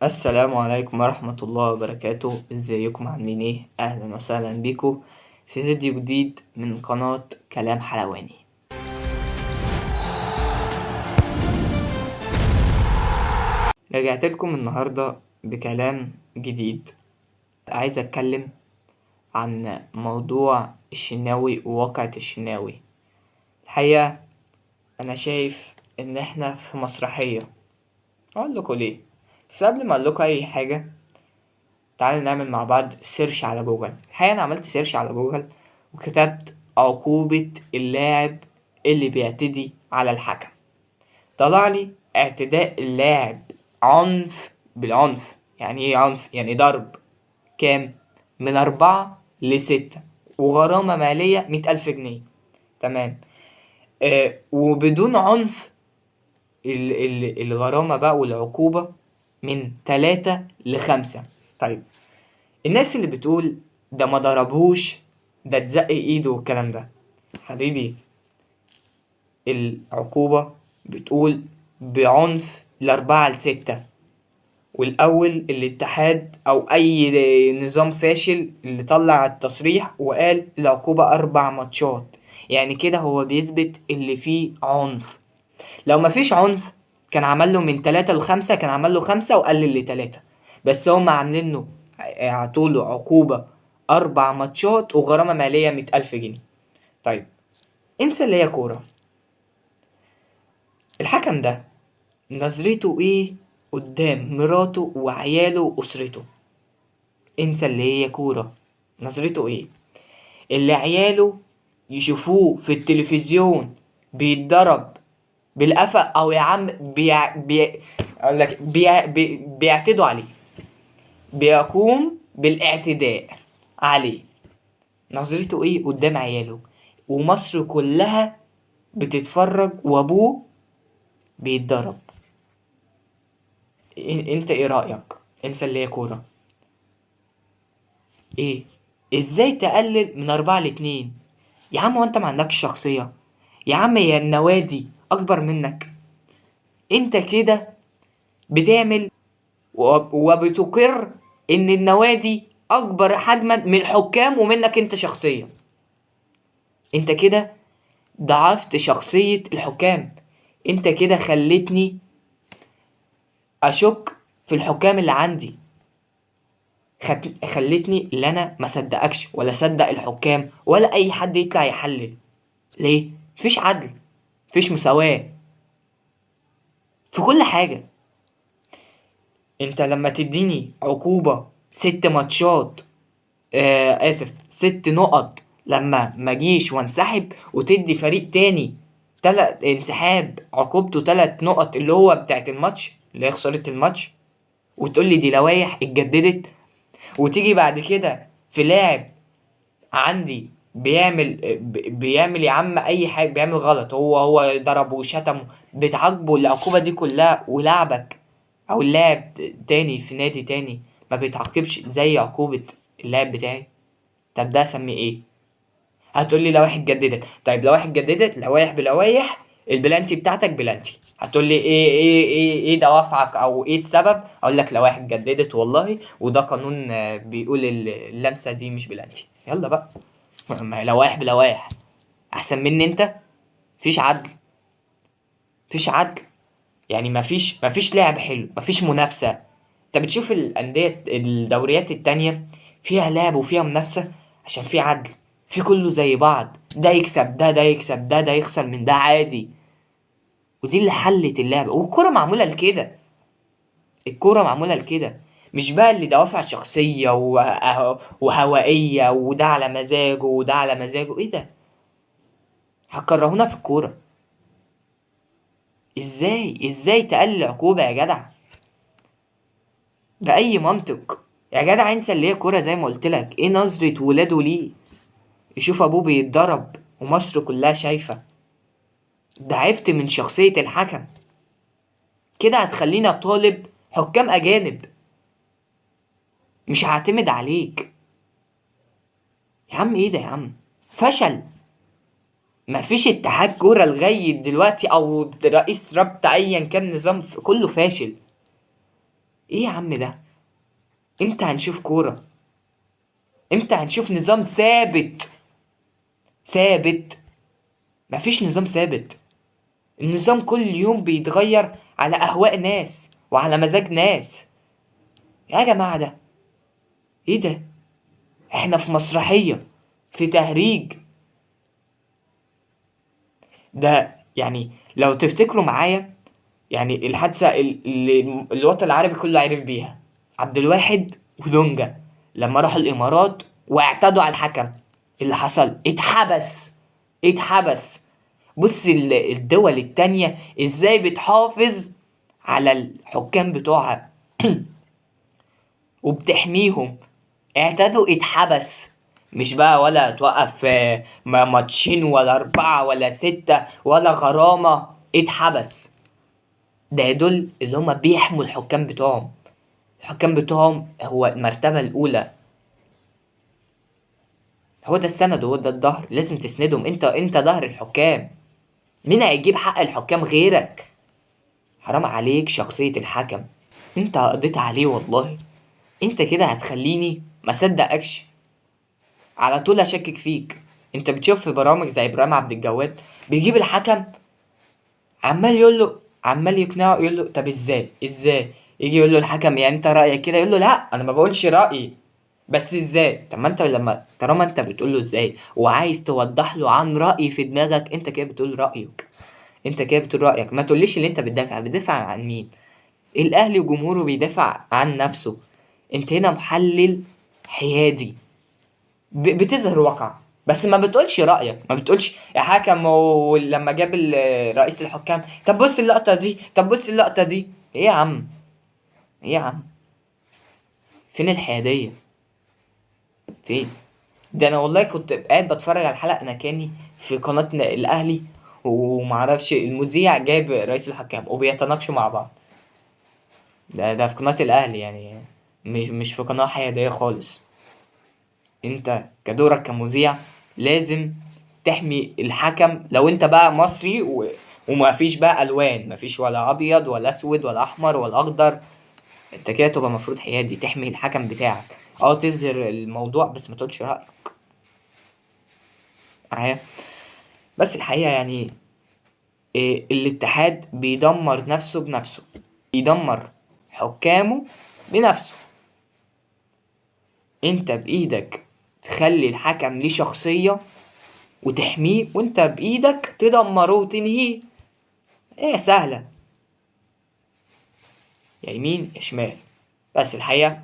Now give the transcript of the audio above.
السلام عليكم ورحمة الله وبركاته. ازيكم عاملين ايه؟ اهلا وسهلا بيكم في فيديو جديد من قناة كلام حلواني. رجعت لكم النهاردة بكلام جديد. عايز اتكلم عن موضوع الشناوي وواقعة الشناوي. الحقيقة انا شايف ان احنا في مسرحية. اقول لكم ليه، بس قبل ما اقول لكم اي حاجة تعالوا نعمل مع بعض search على جوجل. الحقيقة انا عملت search على جوجل وكتبت عقوبة اللاعب اللي بيعتدي على الحكم. طلع لي اعتداء اللاعب عنف بالعنف. يعني ايه عنف؟ يعني ضرب. كام؟ من 4 ل6، وغرامة مالية 100,000 جنيه. تمام. وبدون عنف الغرامة بقى والعقوبة من 3 ل5. طيب الناس اللي بتقول ده ما ضربهوش، ده اتزق ايده والكلام ده، حبيبي العقوبة بتقول بعنف ل4 ل6، والأول الاتحاد أو أي نظام فاشل اللي طلع التصريح وقال العقوبة 4 ماتشات، يعني كده هو بيثبت اللي فيه عنف. لو ما فيش عنف كان عمل له من 3 ل5، كان عمل له 5 وقلل ل3، بس هم عاملين له عطوله عقوبة 4 ماتشات وغرامة مالية 100,000 جنيه. طيب انسى اللي هي كورة، الحكم ده نظرته ايه قدام مراته وعياله وأسرته؟ انسى اللي هي كورة، نظرته ايه؟ اللي عياله يشوفوه في التلفزيون بيتضرب بالقفا، او يا عم اقول لك بيعتدوا عليه، بيقوم بالاعتداء عليه، نظرته ايه قدام عياله؟ ومصر كلها بتتفرج وابوه بيتضرب. انت ايه رأيك؟ انسى اللي هي كورة. ايه ازاي تقلل من 4 ل2؟ يا عم وانت ما عندكش شخصية؟ يا عم يا النوادي اكبر منك. انت كده بتعمل وبتقر ان النوادي اكبر حجما من الحكام ومنك انت شخصيا. انت كده ضعفت شخصية الحكام، انت كده خلتني اشك في الحكام اللي عندي، خلتني اللي انا ما صدقكش ولا صدق الحكام ولا اي حد يطلع يحلل. ليه؟ مفيش عدل، مفيش مساواة في كل حاجة. انت لما تديني عقوبة 6 ماتشات، اسف 6 نقط، لما ما اجيش وانسحب، وتدي فريق تاني 3 انسحاب عقوبته 3 نقط اللي هو بتاعت الماتش اللي هي خسارة الماتش، وتقول لي دي لوايح اتجددت، وتيجي بعد كده في لاعب عندي بيعمل يا عم اي حاجه، بيعمل غلط، هو ضربه وشتمه، بتعاقبه العقوبه دي كلها، ولاعبك او اللاعب تاني في نادي تاني ما بيتعاقبش زي عقوبه اللاعب بتاعي. طب ده اسميه ايه؟ هتقول لي لوائح اتجددت. طيب لوائح اتجددت، لوائح بلوائح، البلانتي بتاعتك بلانتي. هتقول لي ايه ايه ايه ايه دوافعك او ايه السبب؟ اقول لك لوائح اتجددت والله، وده قانون، بيقول اللمسه دي مش بلانتي. يلا بقى، ما هي لوائح بلوائح، احسن مني انت. مفيش عدل، مفيش عدل، يعني مفيش لعب حلو، مفيش منافسه. انت بتشوف الانديه الدوريات التانية فيها لعب وفيها منافسه عشان في عدل، في كله زي بعض، ده يكسب ده، ده يكسب ده، ده يخسر من ده عادي. ودي اللي حلت اللعبه، والكوره معموله لكده، الكوره معموله لكده، مش بقى اللي دوافع شخصيه وهوائيه، وده على مزاجه وده على مزاجه. ايه ده؟ هتكرهونا في الكوره. ازاي تقلل عقوبه يا جدع؟ باي منطق يا جدع؟ انسى اللي هي كوره زي ما قلت لك. ايه نظره ولاده ليه؟ يشوف ابوه بيتضرب ومصر كلها شايفه. ضعفت من شخصيه الحكم كده. هتخلينا طالب حكام اجانب، مش هعتمد عليك يا عم. ايه ده يا عم؟ فشل. مفيش اتحاد كوره لغايه دلوقتي او رئيس رابطه ايا كان، نظام كله فاشل. ايه يا عم ده؟ امتى هنشوف كورة؟ امتى هنشوف نظام ثابت؟ ثابت. مفيش نظام ثابت. النظام كل يوم بيتغير على اهواء ناس وعلى مزاج ناس. يا جماعة ده ايه ده؟ احنا في مسرحية، في تهريج ده. يعني لو تفتكروا معايا، يعني الحادثة اللي الوطن العربي كله عرف بيها، عبد الواحد ودونجا لما راحوا الامارات واعتدوا على الحكم، اللي حصل اتحبس. اتحبس. بص الدول التانية ازاي بتحافظ على الحكام بتوعها وبتحميهم. اعتدوا اتحبس، مش بقى ولا توقف ماتشين ولا 4 ولا 6 ولا غرامة، اتحبس. ده يدل اللي هما بيحموا الحكام بتوعهم. الحكام بتوعهم هو المرتبة الأولى، هو ده السند وهو ده الظهر، لازم تسندهم. انت ظهر الحكام، مين هيجيب حق الحكام غيرك؟ حرام عليك شخصية الحكم انت قضيت عليه والله. انت كده هتخليني ما صدقكش، على طول اشكك فيك. انت بتشوف في برامج زي ابراهيم عبد الجواد بيجيب الحكم عمال يقول له، عمال يقنعه، يقول له طب ازاي، ازاي؟ يجي يقول له الحكم يعني انت رايك كده، يقول له لا انا ما بقولش رايي بس ازاي. طب ما انت لما طالما انت بتقول له ازاي وعايز توضح له عن راي في دماغك، انت كده بتقول رايك، انت كده بتقول رايك. ما تقوليش اللي انت بتدافع، بتدافع عن مين؟ الاهلي وجمهوره بيدافع عن نفسه. انت هنا محلل حيادي، بتظهر واقع بس ما بتقولش رأيك، ما بتقولش يا حكم. ولما جاب رئيس الحكام، طب بص اللقطة دي، طب بص اللقطة دي، ايه يا عم، ايه يا عم، فين الحيادية؟ فين ده؟ انا والله كنت قاعد بتفرج على الحلقة، انا كاني في قناة الاهلي ومعرفش المذيع جايب رئيس الحكام وبيتناقشوا مع بعض. ده في قناة الاهلي، يعني مش في قناة حيادية خالص. انت كدورك كمذيع لازم تحمي الحكم. لو انت بقى مصري وما فيش بقى الوان، ما فيش ولا ابيض ولا اسود ولا احمر ولا اخضر، انت كده تبقى مفروض حيادي، تحمي الحكم بتاعك، تظهر الموضوع بس ما تقولش رايك معايا. بس الحقيقه الاتحاد بيدمر نفسه بنفسه، بيدمر حكامه بنفسه. انت بايدك تخلي الحكم ليه شخصيه وتحميه، وانت بايدك تدمره وتنهيه. ايه سهله، يا يمين يا شمال. بس الحقيقه